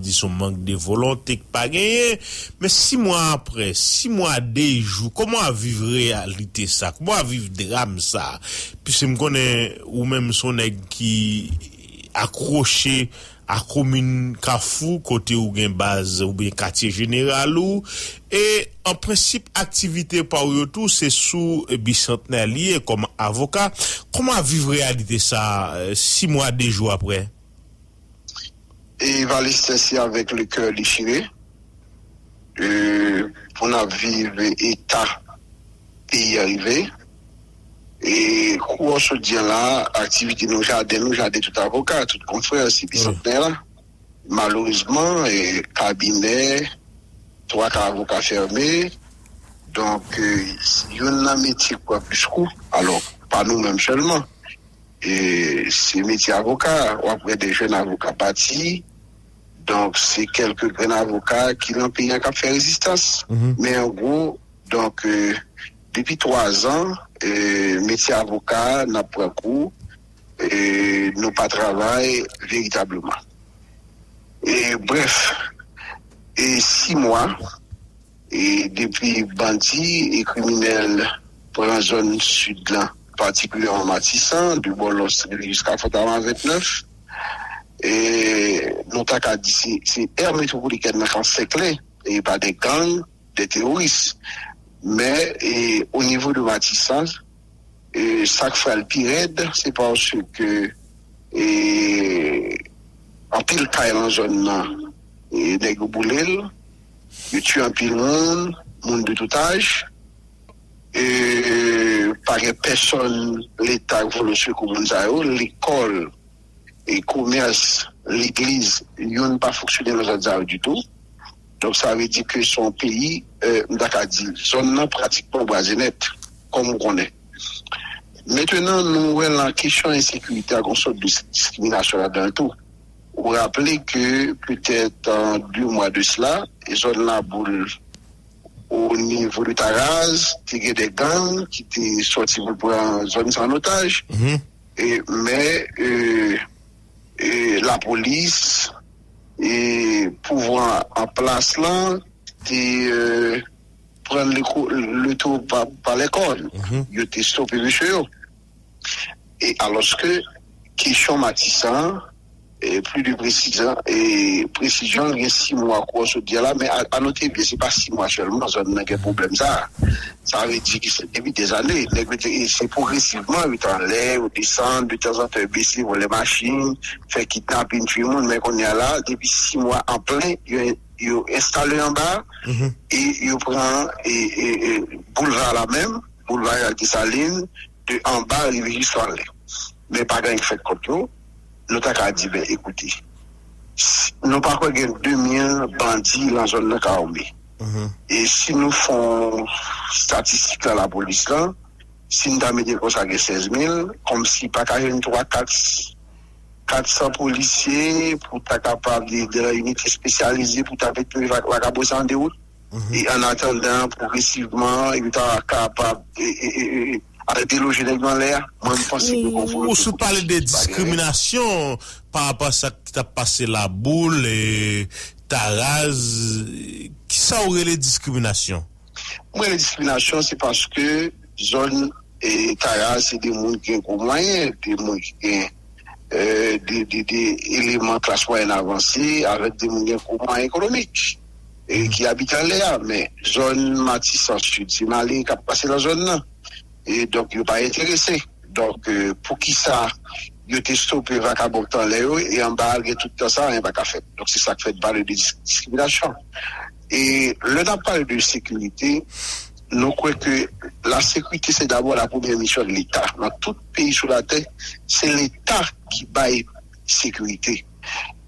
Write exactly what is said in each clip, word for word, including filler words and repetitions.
Di se yon mank de volonte k pa genyen, men sis mwa apre, sis mwa de jou, kòman w ap viv reyalite sa? Kòman w ap viv dram sa? Piske m konnen ou menm se yon nèg ki akwoche a komin Kafou, kote ou gen baz oubyen katye jeneral ou, e an prensip, aktivite pa w yo tou, se sou Bisantnè li ye kòm avoka. Kòman w ap viv reyalite sa, eh, sis mwa de jou apre? E Valestè, se avèk le kè dechire, e, pou n ap viv eta peyi a rive. E kou an sot di an la, aktivite nou, jaden nou, jaden tout avoka, tout konfrè, se Bisantnè la. Malerezman, e, kabinè, twa ka avoka fèmen. Donk, e, youn nan metye k pran plis kou, alò, pa nou menm sèlman. E se metye avoka, w ap wè de jèn avoka pati. Donk, se kèlke grenn avoka ki nan peyi a k ap fè rezistans. Men an gwo, donk, e, depi twa zan, e, metye avoka a, n ap pran kou, e nou pa travay veritableman. E, brèf, e sis mwa, e depi bandi e kriminèl pran zòn sid lan, patikilyèman Matisan, de Bòlòs rive jiska Fòtaman vennèf, e nou ta ka di se, se è metwopolikèn nan k ansèkle, e pa de gang, de teworis. Men, e o nivo de Matisan, e sa k fè l pi rèd, se paske, e anpil kay lan zòn nan, e nèg yo boule l, yo tiye anpil moun, moun de tout âge, e pa gen pèsonn Leta k vole sekou moun sa yo, lekòl, e komès, legliz, youn pa fonksyone nan zòn sa yo ditou. Donk, sa vle di ke se yon peyi, e, m ta ka di, zòn nan pratikman kraze nèt, kòm ou konnen. Mentenan, nou wè lan kesyon ensekirite a, gen yon sòt de diskriminasyon ladan l tou. Ou raple ke petèt, e, de mwa de sila, e zòn Laboul, o nivo de Taraz, te gen de gang ki te sòti pou pran zòn sa an otaj. E, men, e, e, lapolis, e pouvwa an plas lan te, e, pran le, kou- le taureau par, par les cornes. Yo te stope mesye yo. E alòske kesyon Matisan, e pli de presizan, e presizyon, gen sis mwa kou an sot di a la, men a, anote byen, se pa sis mwa sèlman zòn nan gen pwoblèm sa a. Sa vle di ke se depi dèzane, nèg yo te, e se pwogresivman, yo te anlè, yo desann, de tanzantan yo bese, vòlè machin, fè kidnapin, tiye moun, men kounye a la, depi sis mwa an plen, yo, yo enstale anba, e yo pran, e, e, e boulva la menm, boulva Desalin, de anba rive jis anlè. Men pa gen anyen k fèt kont yo. Nou ta ka di, ben, ekoute, si, nou pa kwè gen de mil bandi lan zòn nan k ame. E si nou fè yon estatistik lan lapolis lan, si n ta mete l konsa, gen sèz mil, kòmsi pa ka jwenn twa, kat, kat san polisye pou ta kapab de, de la inite espesyalize pou ta mete vag- vagabon sa an dewout. E an atandan, pwogresivman, yo ta kapab, e, e, e, e, al deloje nèg yo anlè a. Mwen, m panse ke konfronte. Ou sot pale de diskriminasyon pa rapò a sa ki t ap pase Laboul, e, Taraz. Kisa ou rele diskriminasyon? Mwen rele diskriminasyon, se paske zòn, e, Taraz, se de moun ki gen gwo mwayen, de moun ki gen, e, de, de, de eleman klas mwayèn avanse, avèk de moun ki gen gwo mwayen ekonomik, e, ki abite anlè a. Men zòn Matisan Sid, se malere k ap pase lan zòn nan. E donk, yo pa enterese. Donk, e, poukisa yo te stope vakabon k t anlè yo, e anba a, gen tout tan sa, anyen pa ka fèt? Donk, se sa k fè n pale de dis- diskriminasyon. E lè n ap pale de sekirite, nou kwè ke la sécurité, c'est d'abord la première mission de l'État. Nan tout peyi sou latè, se Leta ki bay sekirite.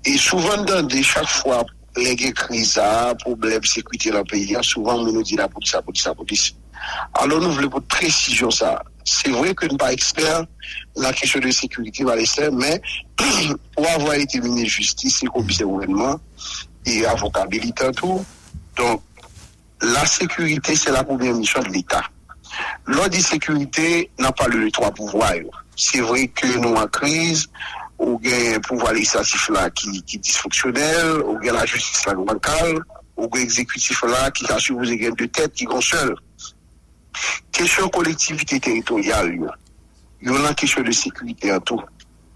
E souvan n tande chak fwa lè gen kriz sa a, pwoblèm sekirite lan peyi a, souvan moun yo di lapolis, lapolis, lapolis. Alò, nou vle pote presizyon sa a. Se vre ke n pa ekspè nan kesyon de sekirite, Valestè, men pour avoir été ministre jistis e komisè gouvènman, e avoka militan tou. Donk, la sécurité, c'est la première mission de l'État. Lè w di sekirite, n ap pale de twa pouvwa yo. Se vre ke nou an kriz, ou gen pouvwa lejislatif la ki, ki disfonksyonèl, ou gen lajistis la ki bankal, ou gen egzekitif la ki ta sipoze gen de tèt, ki gen yon sèl. Kesyon kolektivite teritoryal yo, yo nan kesyon de sekirite an tou.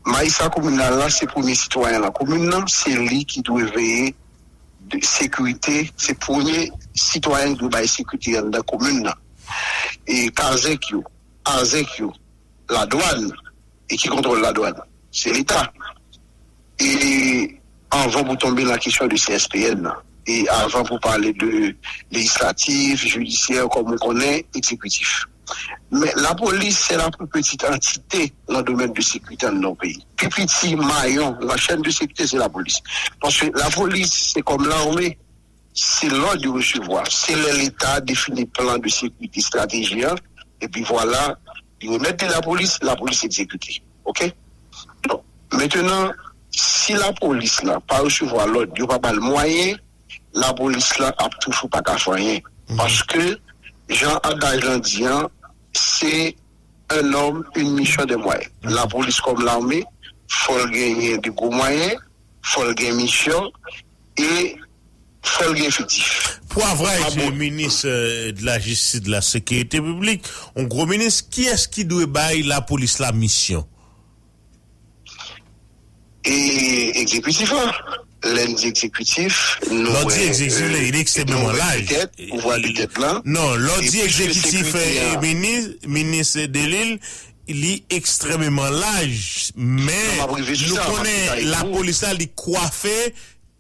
Majistra kominal la, se premye sitwayen nan komin nan, se li ki dwe veye de sekirite, se premye sitwayen ki dwe bay sekirite anndan komin nan. E kazèk yo, azèk yo, ladwàn, e ki kontwòl ladwàn? Se Leta. E anvan pou tonbe nan kesyon de C S P N nan, e avan pou pale de lejislatif, jidisyè, kòm ou konnen, egzekitif. Men lapolis, se la pli pitit antite nan domèn de sekirite anndan yon peyi. Pi piti mayon nan chèn de sekirite, se lapolis. Paske lapolis, se kòm lame, se lòd yo resevwa. Se lè Leta defini plan de sekirite, estrateji an, epi vwala, li remèt li lapolis, lapolis egzekite. Oke? Donk, mentenan, si lapolis la pa resevwa lòd, yo pa ba l mwayen, lapolis la ap toujou pa ka fè anyen. Paske, jan adaj lan di an, se un homme, une mission, des moyens. Lapolis kòm lame, fò l genyen de gwo mwayen, fò l gen misyon, e fò l gen efektif. Pou avwa epi minis, euh, de la jistis, de la sekirite piblik, yon gwo minis, kiyès ki dwe bay lapolis la misyon? E egzekitif la. Lè n di egzekitif, nou wè, egzekitif, euh, li ekstrèmeman laj. Pouvwa de tèt la. Non, lè w di egzekitif, euh, minis, minis Delil, li ekstrèmeman laj. Men, nou konnen lapolis la, li kwafe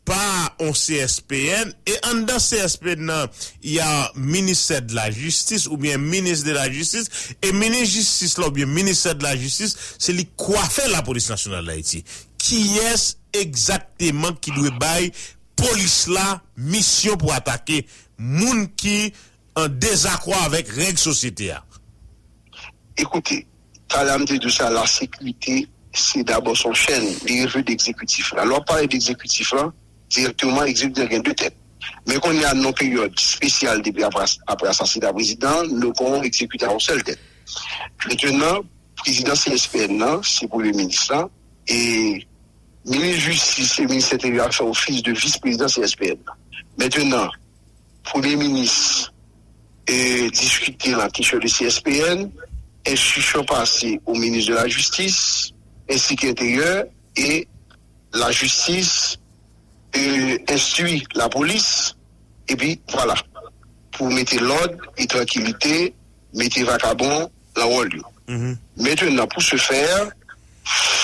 pa yon C S P N, e anndan C S P N nan, y a ministè de la jistis oubyen minis de la jistis, e minis jistis la oubyen ministè de la jistis, se li k kwafe lapolis nasyonal d Ayiti. Kiyès egzakteman ki dwe bay polis la misyon pou atake moun ki an dezakò avèk règ sosyete a? Ekoute, talè a m te di w sa, lasekirite, se dabò se yon chèn, li reve de egzekitif la. Lè w ap pale de egzekitif la, dirèkteman, egzekitif la gen de tèt. Men kounye a, nan yon peryòd espesyal depi apre, apre asasina prezidan, nou gen yon egzekitif a yon sèl tèt. Mentenan, prezidan C S P N nan, se premye minis la, e minis jistis e minis enteryè a fè ofis de vis prezidan C S P N nan. Mentenan, premye minis, e, diskite nan kesyon de C S P N, enstriksyon pase o minis de la jistis, enstiti enteryè, e lajistis, e, enstwi lapolis, epi vwala, pou mete lòd e trankilite, mete vakabon nan wòl yo. Mentenan, pou se fè,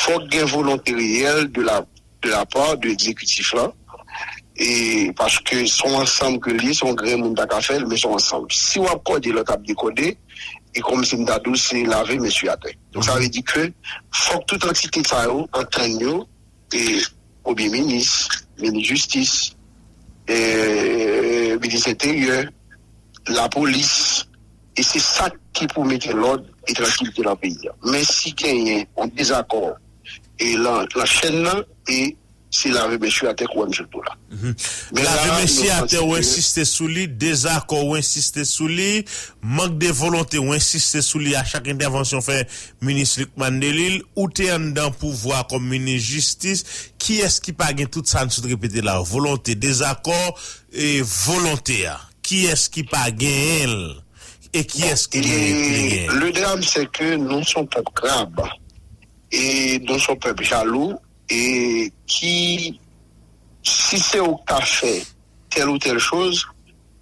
fòk gen volonte reyèl de la, de la pa de egzekitif la, e paske se yon ansanm ke l ye, se yon grenn moun pa ka fè l, men se yon ansanm. Si w ap kòde, lòt ap dekòde, e kòmsi m ta di w, se lave men sou atè. Donk, sa vle di ke fòk tout antite sa yo antann yo, e, oubyen minis, minis jistis, e, minis enteryè, lapolis, e se sa ki pou mete lòd e trankilite nan peyi a. Men si genyen yon dezakò e lan, lan chèn nan, e se lave men sou atè kou wè m sou do la. Lave men sou atè, ou ensiste sou li, dezakò, ou ensiste sou li, mank de volonte, ou ensiste sou li a chak entèvansyon fè minis Lucmane Delille, ou te anndan pouvwa kòm minis jistis, kiyès ki pa gen tout sa n sot repete la? Volonte, dezakò, e volonte a. Kiyès ki pa genyen l? E kiyès ki merite li genyen? Le drame, c'est que nous sommes peuple crabe. E nou se yon pèp jalou, e ki, si se ou k ta fè tèl ou tèl choz,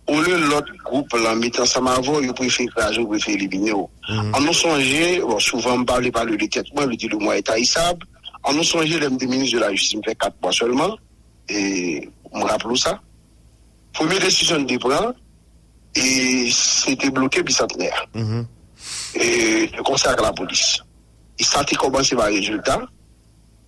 olye lòt gwoup lan mete ansanm avè w, yo prefere kraze w, yo prefere elimine w. An nou sonje, bon, souvan m pa vle pale de tèt mwen, m vle di le moi est haïssable. An nou sonje lè m te minis de la jistis, m fè kat mwa sèlman, e m raple w sa. Premye desizyon n te pran, e se te bloke Bisantnè a. E konsèy ak lapolis. E sa te kòmanse bay rezilta.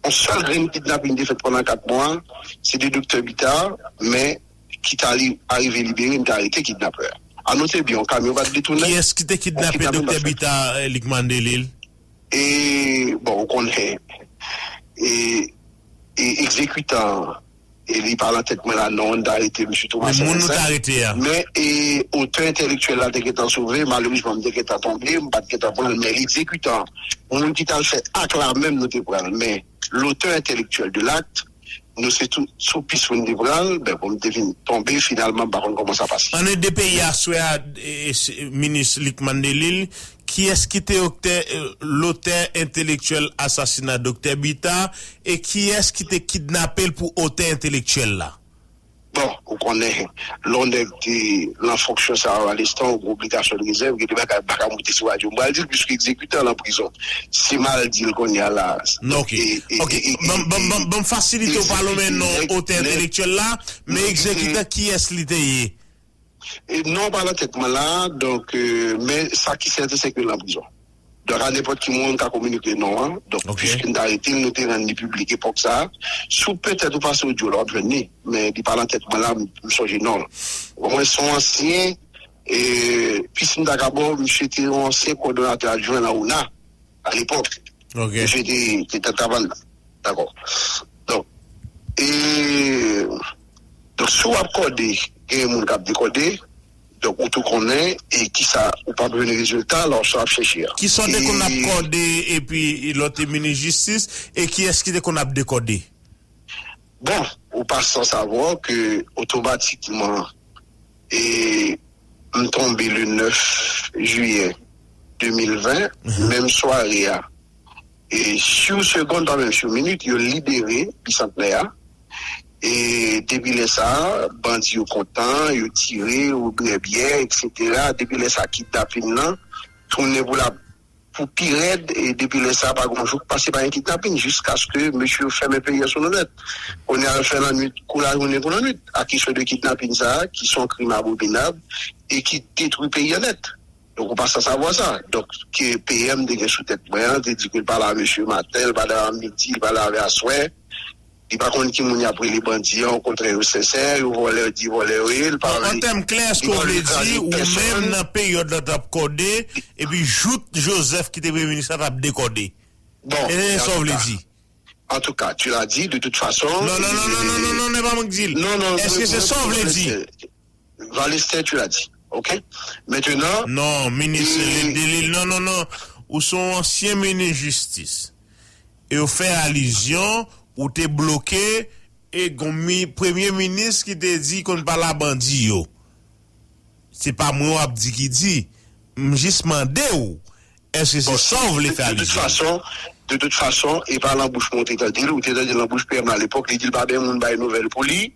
Yon sèl grenn kidnaping te fèt pandan kat mwa, se te Doktè Bitar, men ki ta li arive libere, n te arete kidnapè a. A note byen, yon kamyon pa t detounen. Kiyès ki te kidnape Doktè Bitar, eh, Lucmane Delille? E, bon, ou konnen, e, e egzekitan an, e li pa nan tèt mwen la, non, n ta arete mesye Thomas Saint-Vincent. Men moun nou ta arete a. Men, e, otè entèlektyèl la te gentan sove, malerezman, m te gentan tonbe, m pa t gentan pran l, men egzekitan, moun ki t al fè ak la menm, nou te pran l. Men lotè entèlektyèl de lakt, nou se tou, sou pis pou n te pran l, ben, pou m te vin tonbe, finalman, m pa konn kòman sa pase. Ann ede peyi a aswè a, e, e, se, minis Lucmane Delille, kiyès ki te otè, e, lotè entèlektyèl asasina Doktè Bita, e kiyès ki te kidnape l pou otè entèlektyèl la? Bon, ou konnen, lè yon nèg te nan fonksyon sa yo, Valistan, ou gen obligasyon de rezèv, gen de bagay m pa ka moute sou radyo. M pral di l, piske egzekitan l an prizon. Si m al di l kounye a la, non, ok. E, e, ok. E, e, ban m, ban m, ban m, ban m fasilite w pa lonmen non otè entèlektyèl la, men egzekitan, kiyès li te ye? E non pa nan tèt mwen la, donk, e, men sa ki sèten, se ke l an prizon. Donk, a nenpòt ki moman, m ka kominike non an. Donk, piske n te arete l, nou te rann li piblik epòk sa a. Si w petèt ou pase odyo la, w ap jwenn li. Men li pa nan tèt mwen la, m, m sonje non l. Mwen, se yon ansyen, e, plis m ta ka ba w, misye te yon ansyen kowòdonatè adjwen nan ona, a lepòk. Ok. Misye te, te, te travay la. Dakò. Donk, e, donk, si w ap kòde, gen moun k ap dekòde, donk, ou tou konnen, e kisa ou p ap jwenn rezilta lòske w ap chèche a. Kisa w te konn ap kòde, epi lè w te minis jistis, e kiyès ki te konn ap dekòde? Bon, ou pa san savwa ke otomatikman, e, m tonbe le nèf jiyè de mil ven, menm sware a, e, sur seconde, pa menm sur minute, yo libere Bisantnè a. E depi lè sa a, bandi yo kontan, yo tire, yo bwè byè, et cetera. Depi lè sa a, kidnapin nan tounen pou la, pou pi rèd, e depi lè sa a, pa gen yon jou k pase pa gen kidnapin, jiskaske mesye yo fèmen peyi a sou nou nèt. Kounye a, yo fè lannwit kou lajounen kou lannwit. A kesyon de kidnapin sa a, ki se yon krim abominab e ki detwi peyi a nèt. Donk, ou pa san savwa sa. Donk, ke P M te gen sou tèt mwen an, te di ke l pale a mesye maten, l pale a midi, l pale avè aswè. Li pa konn ki moun y ap rele bandi an, okontrè, yo sensè, yo vòlè, yo di vòlè yo ye, l pa vle, an tèm klè, èske w vle di, ou menm nan peryòd la t ap kòde, epi jout Joseph ki te premye minis la t ap dekòde? Bon, e sa w vle di? En tout cas, tu l'as dit, de toute façon. Non, non, non, non, non, non, non, non, non, pa mwen ki di l. Non, non, èske se sa w vle di? Valester, tu l'as dit. Ok? Maintenant. Non, minis Delille, non, non, non. Ou se yon ansyen minis jistis. E w fè alizyon, ou te bloke, e gon mi, premye minis ki te di konn pale a bandi yo. Se pa mwen w ap di ki di. M jis mande w, èske se sa w vle fè alizyon? De toute façon, de toute façon, e pa lan bouch mwen ou te tande l, ou te tande l lan bouch P M la alepòk, li di l pa gen moun bay nouvèl pou li.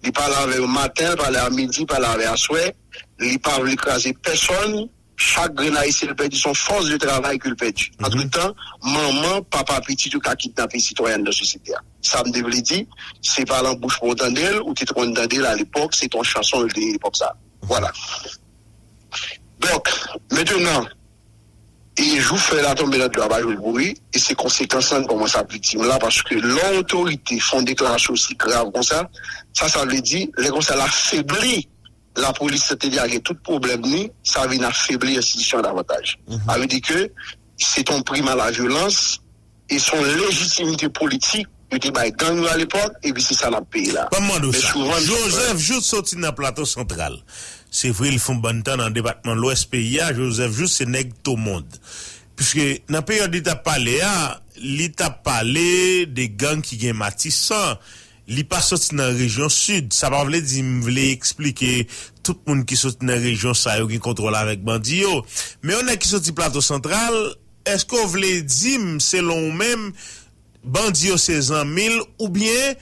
Li pale avè yo maten, l pale a midi, pale avè aswè. Li pa vle kraze pèsonn. Chak grenn ayisyen l pèdi, se yon fòs de travay ke l pèdi. Antretan, manman, papa, pitit yo ka kidnape sitwayen anndan sosyete a. Sa m te vle di, se pa lan bouch mwen ou tande l, ou te konn tande l alepòk, se te yon chanson l te ye epòk sa. Vwala. Donk, mentenan, e jou fèy la tonbe nan dlo a pa jwe l pouri, e se konsekans lan n kòmanse ap viktim la, paske lè yon otorite fè yon deklarasyon osi grav konsa, sa, sa vle di, lè konsa l afebli lapolis, sètadi a gen tout pwoblèm li, sa vin afebli enstitisyon an davantaj. Sa vle di ke se yon prim a la vyolans, e se yon lejitimite politik yo te bay gang yo alepòk, epi se sa n ap peye la. Ban m mande w sa. Joseph Jouthe soti nan Plato Santral. Se vre, li fè yon bann tan nan depatman Lwès peyi a, Joseph Jouthe se nèg Tomond. Piske nan peryòd li t ap pale a, li t ap pale de gang ki gen Matisan. Li pa soti nan rejyon Sid. Sa pa vle di m vle eksplike tout moun ki soti nan rejyon sa yo gen kontwòl avèk bandi yo. Men yon nèg ki soti Plato Santral, èske w vle di m, selon w menm, bandi yo se zanmi l, oubyen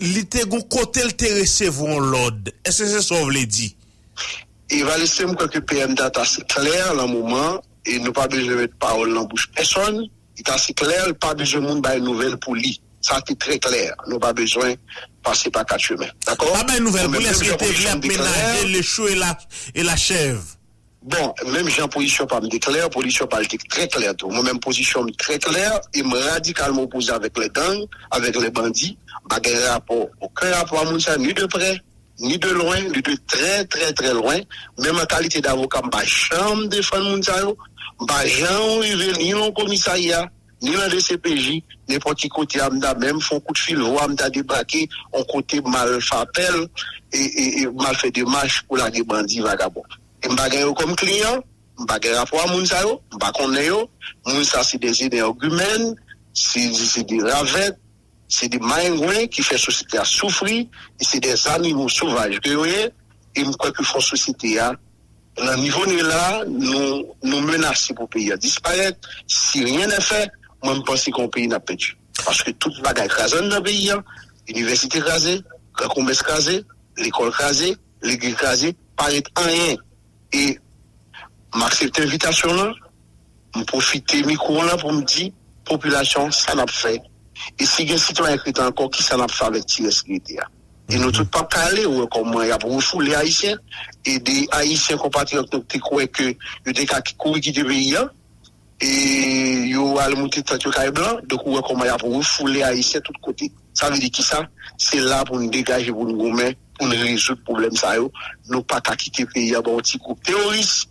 li te gon kote l te resevwa yon lòd? Èske se sa w vle di? Evaliste, m kwè ke P M t ase klè lan moman, e nou pa bezwen met pawòl nan bouch pèsonn. Li t ase klè, li pa bezwen moun bay nouvèl pou li. Sa te trè klè. Nou pa bezwen pase pa kat chemen. Dakò? Pa bay nouvèl pou li, èske li te vle ap menaje le chou e la, e la chèv? Bon, menm jan pozisyon pa m te klè, pozisyon pa l te trè klè tou. Mwen menm pozisyon m trè klè, e m radikalman opoze avèk lè gang, avèk lè bandi. M pa gen rapò, okenn rapò a moun sa, ni de prè, ni de lwen, ni de trè, trè, trè lwen. Menm an kalite davoka, m pa janm defann moun sa yo. M pa janm rive ni nan komisarya, ni nan D C P J, nenpòt ki kote a, m ta menm fè yon kout fil vwa, m ta debake yon kote m al fè apèl, e, e, e m al fè demach pou lage bandi vagabon. E m pa gen yo kòm kliyan, m pa gen rapò a moun sa yo, m pa konnen yo. Moun sa se de enègimèn, se, se de ravèt, se de mayengwen ki fè sosyete a soufri, e se de zanimo sovaj ke yo ye, e m kwè ke fò sosyete a, nan nivo nou ye la, nou, nou menase pou peyi a disparèt. Si rien n'est fait, mwen m panse ke yon peyi n ap pèdi. Paske tout bagay kraze anndan peyi a, inivèsite kraze, gran komès kraze, lekòl kraze, legliz kraze, pa ret anyen. E m aksepte envitasyon lan, m pwofite mikwo lan pou m di popilasyon sa n ap fè. E si gen sitwayen ki rete ankò, kisa n ap fè avèk ti rès ki rete a? E nou tout p ap ka ale, ou wè kòman y ap refoule Ayisyen, e de Ayisyen konpatriyòt nou te kwè ke yo te ka ki- kouri kite peyi a, e yo al moute tant yo kay blan, donk ou wè kòman y ap refoule Ayisyen tout kote. Sa vle di kisa? Se la pou n degaje, pou n goumen, pou n rezoud pwoblèm sa yo. Nou pa ka kite peyi a ba yon ti gwoup teworis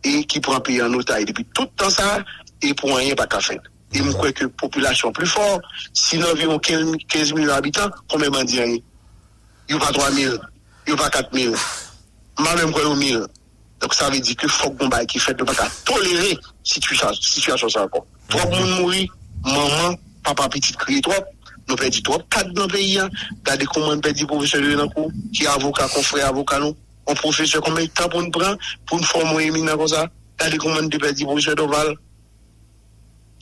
e ki pran peyi an otaj depi tout tan sa a, e pou anyen pa ka fèt. E m kwè ke popilasyon pli fò, si nan anviwon kenz, kenz milyon abitan, konbyen bandi an ye? Yo pa twa mil, yo pa kat mil. M pa menm kwè yo mil. Donk, sa vle di ke fòk gon bagay ki fèt, nou pa ka tolere sitiyasyon, sitiyasyon sa ankò. Twòp moun mouri, manman, papa, pitit kriye twòp. Nou pèdi twòp kad nan peyi a. Gade kòman n pèdi pwofesè Lerenankou, ki avoka, konfrè avoka nou. Yon pwofesè, konbyen tan pou n pran pou n fòme yon eminan konsa? Gade kòman n te pèdi pwofesè Dorval.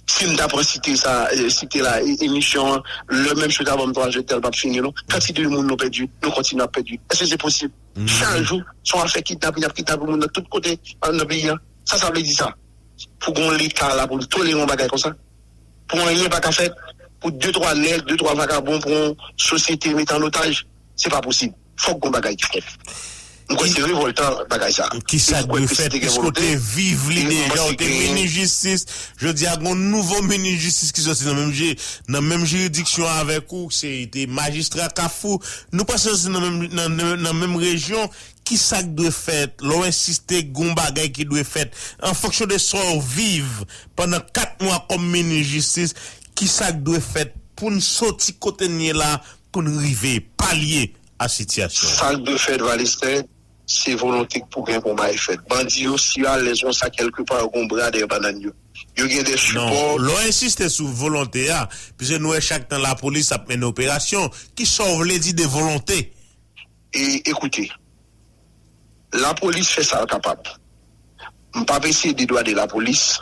Si m ta pran site sa, eh, site la, e- emisyon an, lè menm si w ta ban m twa zè tan, l p ap fini, non. Kantite de moun nou pèdi, nou kontinye ap pèdi. Èske se posib? Chak jou, se yon afè kidnapin, y ap kidnape moun nan tout kote, nan peyi a. Sa, sa vle di sa. Pou gon Leta la, pou l tolere yon bagay konsa. Pou anyen pa ka fèt, pou de twa nèg, de twa vagabon, pou yon sosyete mete an otaj, se pa posib. Fòk gon bagay ki fèt. M kwè se revòltan bagay sa. Ki sa k dwe fèt? Piske w te viv li deja, w te minis jistis. Jodi a, gon nouvo minis jistis ki sòti nan menm, nan menm jiridiksyon avèk ou, se te majistra Kafou. Nou pa sòti nan menm, nan, nan, nan menm rejyon. Ki sa k dwe fèt? Lè w ensiste, gon bagay ki dwe fèt. An fonksyon de sa w viv pandan kat mwa kòm minis jistis, ki sa k dwe fèt pou n soti kote n ye la, pou n rive palye a sitiyasyon an? Sa k dwe fèt, Valistè, se volonte k pou gen pou bagay fèt. Bandi yo, si yo alèz konsa, kèlkepa, yo gon bra dèyè bannann yo. Yo gen de sipò. Non, lè w ensiste sou volonte a, piske nou wè chak tan lapolis ap mennen operasyon, ki sa w vle di de volonte? E, ekoute, lapolis fè sa l kapab. M p ap eseye dedwade lapolis,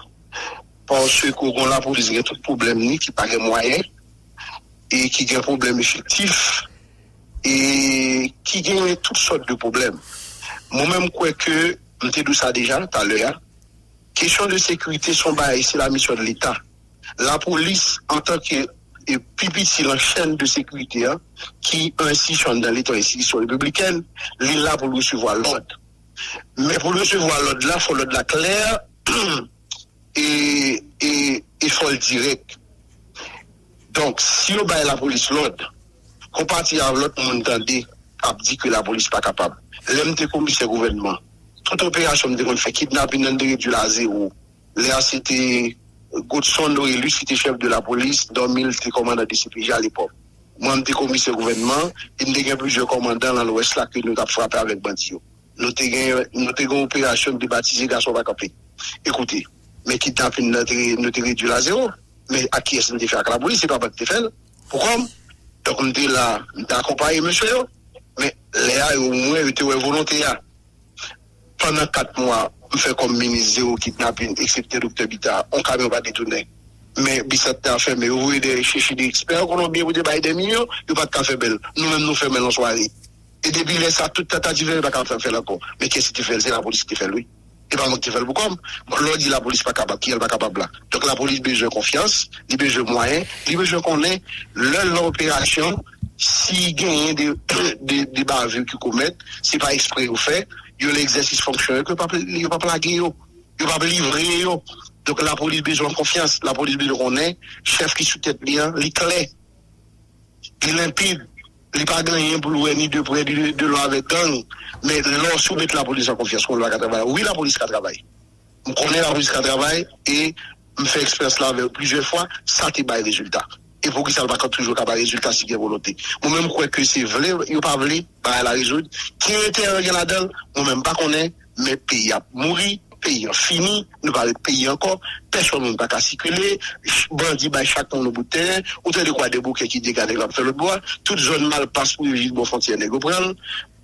paske gon lapolis gen tout pwoblèm li, ki pa gen mwayen, e ki gen pwoblèm efektif, e ki genyen tout sòt de pwoblèm. Mwen menm, m kwè ke, m te di w sa deja, talè a, kesyon de sekirite se yon bagay, se la misyon de Leta. Lapolis, antanke, e, pi piti nan chèn de sekirite a, ki yon enstitisyon anndan Leta, yon enstitisyon repibliken, li la pou l resevwa lòd. Men pou l resevwa lòd la, fò lòd la klè, e, e, e fò l dirèk. Donk, si yo bay lapolis lòd, gon pati a lòt moun tande ap di ke lapolis pa kapab. Lè m te komisè gouvènman, tout operasyon m te konn fè, kidnapin nan te redui l a zewo. Lè a se te Godson Norelus ki te chèf de lapolis, Dormil te kòmandan D C P J alepòk. Mwen, m te komisè gouvènman, e m te gen plizyè kòmandan nan Lwès la ke nou t ap frape avèk bandi yo. Nou te gen, nou te gen operasyon nou te batize Gason Pa Kanpe. Ekoute, men kidnapin nan te, nou te redui l a zewo. Men ak kiyès m te fè? Ak lapolis, se pa mwen ki te fè l. Pou kò m. Donk, m te la, m te akonpaye mesye yo. Men lè a, yo, omwen, yo te wè volonte a. Pandan kat mwa, m fè kòm minis zewo kidnapin, eksepte Doktè Bita, yon kamyon pa detounen. Men Bisat te a fèmen, yo voye de, chèche de ekspè Kolonbyen pou te bay de milyon, yo pa t ka fèmen l. Nou menm, nou fèmen l yon sware. E depi lè sa, tout tantativ yo, yo pa ka fè, fè l ankò. Men kiyès ki te fè l? Se lapolis ki te fè l, wi. E pa mwen ki te fè l pou kò m. Bon, lè w di lapolis pa kapab, kiyès pa kapab la? Donk, lapolis bezwen konfyans, li bezwen mwayen, li bezwen konnen lè l nan operasyon, si genyen de, de, de bavir ki komèt, se pa eksprè yo fè, yo nan egzèsis fonksyon yo ke p ap, yo p ap lage yo, yo p ap livre yo. Donk, lapolis bezwen konfyans, lapolis bezwen konnen chèf ki sou tèt li an, li klè. Li lenpid. Li pa gen anyen pou l wè ni de prè ni de lwen avèk gang. Men lè w soumèt lapolis an konfyans, konnen l pa ka travay. Wi, lapolis ka travay. M konnen lapolis ka travay e M fè eksperyans la avè yo plizyè fwa, sa te bay rezilta. E poukisa l pa ka toujou ka bay rezilta si gen volonte? Mwen menm, m kwè ke se vle, yo pa vle, bagay la rezoud. Ki enterè gen ladan l, mwen menm, m pa konnen, men peyi ap mouri, peyi an fini, nou pa ret peyi ankò, pèsonn moun pa ka sikile, ch- bandi bay chak moun yon bout teren, ou tande Kwadèboukè ki degade l ap fè lòt bò a, tout zòn Malpas pou yo jis bò fwontyè nèg yo pran l,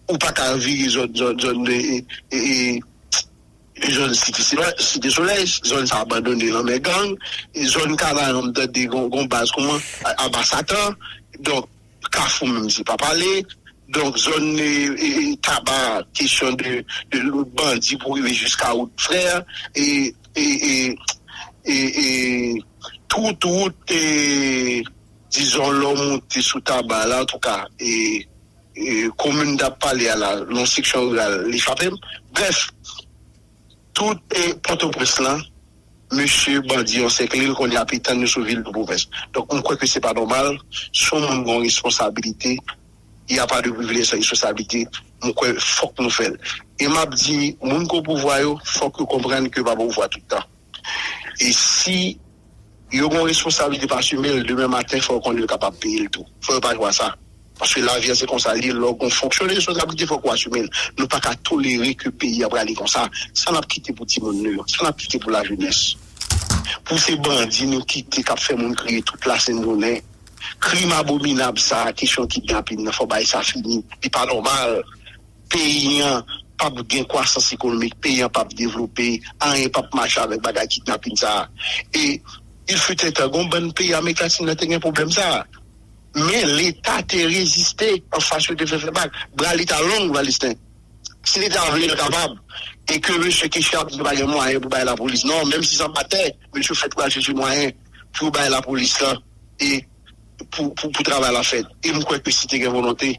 ou pa ka vire zòn, zòn, zòn, e, e, e, zòn Site Solèy, Site Solèy, zòn sa abandone nan men gang, e zòn Kanaran, m tande gon, gon baz kouman, a- Aba Satan, donk, Kafou menm se pa pale, donk, zòn e, e, e, Taba, kesyon de, de lòt bandi pou rive jiska wout Frè, e, e, e, e, e, tout wout, e, dizon, lè w monte sou Taba la, antouka, e, e, komin n t ap pale a la, nan seksyon riral, li chape m. Brèf, tout e Pòtoprens lan, mesye bandi ansèkle l, kounye a ap etann yo sou vil de pwovens. Donk, m kwè ke se pa nòmal, si yon moun gen yon responsabilite, y a pas de privilège sans responsabilité, m kwè fòk nou fè l. E m ap di, moun ki o pouvwa yo, fòk yo konprann ke yo pa pouvwa tout tan. E si yo gen yon responsablite pa asime l, demen maten, fò yo konnen yo kapab peye l tou. Fò yo pa jwe a sa. Paske lavi a se konsa l ye, lè w gen yon fonksyon de responsablite, fòk ou asime l. Nou pa ka tolere ke peyi a prale konsa. Sa n ap kite pou timoun nou yo? Sa n ap kite pou lajenès? Pou se bandi nou kite k ap fè moun kriye tout lasent jounen. Krim abominab sa, kesyon kidnapin nan, fò bagay sa fini. Li pa nòmal. Peyi an p ap gen kwasans ekonomik, peyi an p ap devlope, anyen p ap mache avèk bagay kidnapin sa a. E il fut un temps, gon bann peyi Amerik Latin nan te gen pwoblèm sa a. Men Leta te reziste anfas yo te fè fè bak. Bra Leta long, Valistin. Si Leta vle, l kapab. E ke mesye Kechi ap di pa gen mwayen pou bay lapolis. Non, menm si se anba tè, mesye fèt pral chèche mwayen pou yo bay lapolis lan. E pou, pou, pou travay la fèt. E m kwè ke si te gen volonte,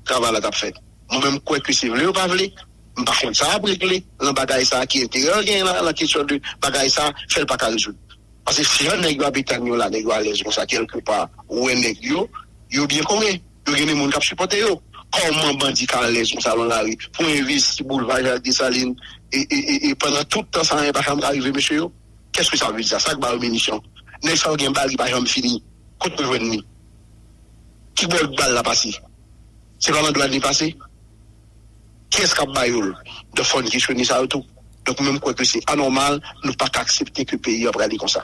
travay la t ap fèt. Mwen menm, m kwè ke se vle yo pa vle, m pa konn sa ap regle nan bagay sa a, ki enterè l genyen nan, nan kesyon de bagay sa a, fè l pa ka rezoud. Paske si jan nèg yo ap etann yo la, nèg yo alèz konsa, kèlkepa, ou wè nèg yo, yo byen kore, yo gen de moun k ap sipòte yo. Kòman bandi ka alèz konsa nan lari pou envesti boulva Jacques Dessalines e, e, e, e pandan tout tan sa, anyen pa janm ka rive mesye yo? Kèske sa vle di sa? Sa k ba yo minisyon? Nèg sa yo gen bal ki pa janm fini. Kot yo jwenn li? Ki bò bal la pase? Se pa nan dwàn li pase? Kiyès k ap ba yo l? Donk, fò n kesyone sa yo tou. Donk, mwen, m kwè ke se anòmal, nou pa ka aksepte ke peyi a prale konsa.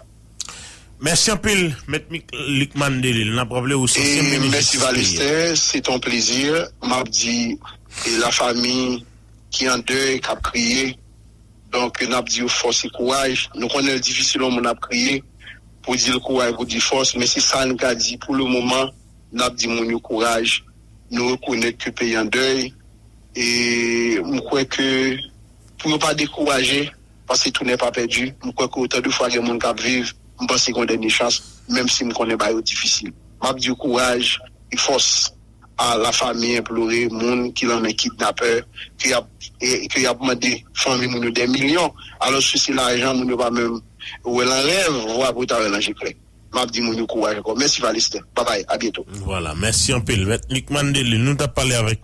Mèsi anpil, Mèt Mik- Luc Mandelil. N ap raple ou se ansyen minis jistis peyi a. Mèsi, Valestè, se yon plezi. M ap di, e, lafanmi ki an dèy, k ap kriye, donk, n ap di yo fòs e kouraj. Nou konnen l difisil, yon moun ap kriye, pou di l kouraj, pou di fòs, men se sa n ka di pou le moman. N ap di moun yo kouraj. Nou rekonèt ke peyi an dèy. E m kwè ke pou yo pa dekouraje, paske tout n'est pas perdu, m kwè ke otan de fwa gen moun k ap viv, m panse gen yon dènye chans, menm si m konnen bagay yo difisil. M ap di yo kouraj e fòs. A lafanmi enplore moun ki nan men kidnapè, ke y ap, e, ke y ap mande fanmi moun yo dè milyon, alòske se lajan moun yo pa menm wè nan rèv, vwa pou yo ta wè nan je klè. M ap di moun yo kouraj ankò. Mèsi, Valestè. Babay, a byento. Vwala, mèsi anpil. Mèt Luc Mandelil, nou t ap pale avèk